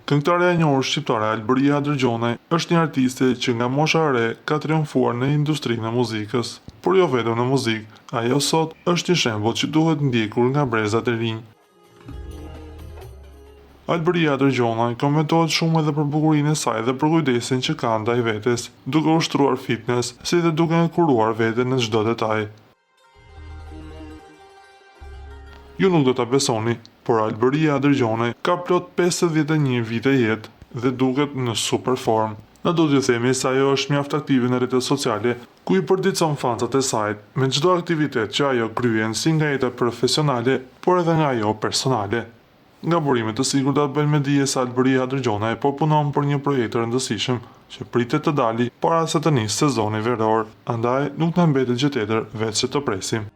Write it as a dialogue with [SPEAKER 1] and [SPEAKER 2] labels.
[SPEAKER 1] Këngëtarja e njohur shqiptare Albërie Hadërgjonaj është një artiste që nga mosha e re ka triumfuar në industrinë e muzikës. Por jo vetëm në muzikë, ajo sot është një shembull që duhet ndjekur nga brezat e rinj. Albërie Hadërgjonaj komentohet shumë edhe për bukurinë e saj dhe për kujdesin që ka ndaj vetes, duke ushtruar fitness, si dhe duke kuruar veten në çdo detaj. Ju nuk do ta besoni, por Albërie Hadërgjonaj ka plot 51 vite jetë dhe duket në super formë. Na do t'ju themi se ajo është mjaft aktive në rrjetet sociale, ku i përditëson fansat e saj me çdo aktivitet që ajo kryen si nga jeta profesionale, por edhe nga ajo personale. Nga burime të sigurta bëjnë me dije se Albërie Hadërgjonaj po punon për një projekt të rëndësishëm që pritet të dali para se të nisë sezoni veror, andaj nuk na mbetet gjë tjetër veçse të presim.